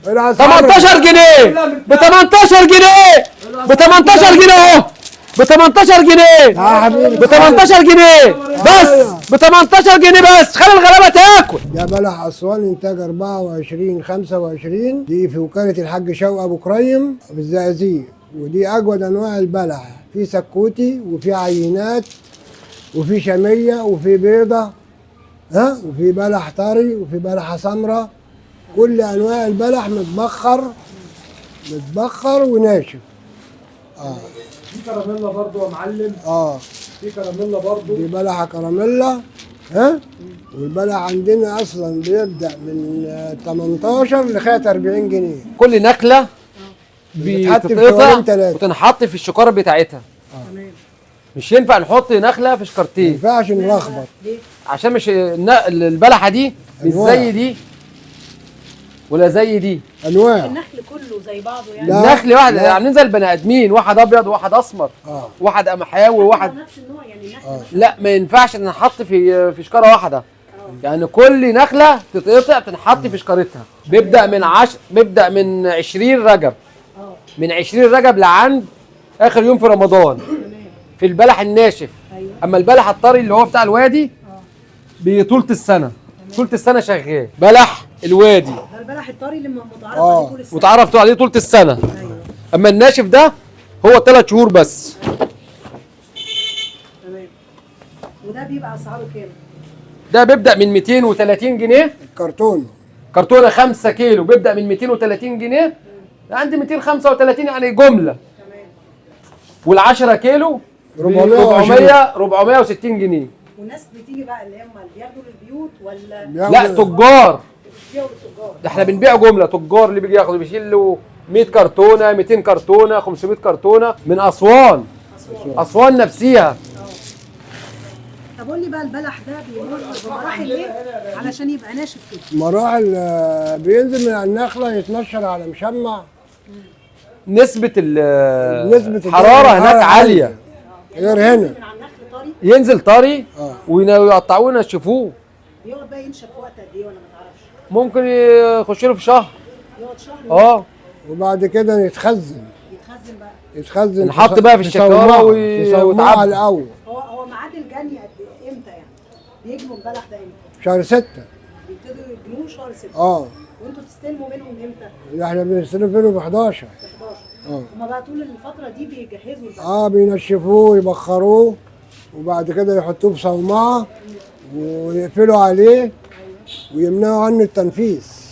18 جنيه، ب 18 جنيه، ب 18 جنيه اهو، ب 18 جنيه، ب 18 جنيه بس، ب 18 جنيه بس. خلي الغلابة تاكل. ده بلح اسوان انتاج 24 25، دي في وكالة الحاج شوقي ابو كريم في الزقازيق، ودي اجود انواع البلح. في سكوتي وفي عينات وفي شامية وفي بيضة، ها، وفي بلح طري وفي بلحه سمراء. كل انواع البلح متبخر، متبخر وناشف. في كراميلا برضو يا معلم. في كراميلا برضو. دي بلحه كراميلا، ها. والبلح عندنا اصلا بيبدا من 18 لغاية 40 جنيه. كل نخله بتتحط في بتتقطع شوالين تلاتة. وتنحط في الشكاره بتاعتها. مش ينفع نحط نخله في شكارتين. ما ينفعش نلخبط. عشان مش البلحه دي مش أنواع. زي دي ولا زي دي. انواع. النخل كله زي بعضه يعني. لا. النخل واحد، لا. عاملين زي البني ادمين، واحد ابيض وواحد اسمر، واحد قمحاوي وواحد نفس النوع يعني النخل. لا، ما ينفعش نحط في شكاره واحدة. يعني كل نخله تتقطع تنحط في شكارتها. بيبدا من بيبدا من 20 رجب. من 20 رجب لعند اخر يوم في رمضان. في البلح الناشف. اما البلح الطري اللي هو بتاع الوادي بطولة السنة. طولة السنة شغال بلح الوادي. ده البلح الطري اللي متعرف عليه طول السنة. متعرف عليه طولة السنة. اما الناشف ده هو 3 شهور بس. تمام. وده بيبقى اسعاره كام؟ ده بيبدا من 230 جنيه. الكرتون. كرتونة 5 كيلو بيبدا من 230 جنيه عند 235، يعني جملة. تمام. وال10 كيلو 460 جنيه. والناس بتيجي بقى اللي هم اللي بياخدوا للبيوت ولا لا، تجار. بيبيعوا للتجار؟ ده احنا بنبيع جملة، تجار اللي بيجي ياخد بيشيل له 100 كرتونة، 200 كرتونة، 500 كرتونة من اسوان. اسوان نفسيها. طب قول لي بقى البلح ده بيمر بمراحل ايه علشان يبقى ناشف كده؟ مراحل، بينزل من على النخلة يتنشر على مشمع. نسبه نسبة الحرارة هناك عالية. غير هنا. من على النخل طري. ينزل طري ويقطعوه وينشفوه. بيقعد بقى ينشف وقت قد ايه ولا ما تعرفش؟ ممكن يخش له في شهر. يقعد شهر. وبعد كده يتخزن. يتخزن بقى. يتخزن. نحط بقى في الشكاره ويتعبى الاول. هو ميعاد الجني قد ايه امتى يعني؟ بيجنوا البلح ده امتى؟ شهر 6. بيبتدوا يجنوه شهر 6. وانتوا بتستلموا منهم امتى؟ احنا بنستلم منهم ب 11. 11. هما بقى طول الفترة دي بيجهزوا البلح. بينشفوه ويبخروه وبعد كده يحطوه في صومعة ويقفلوا عليه ويمنعوا عنه التنفيس.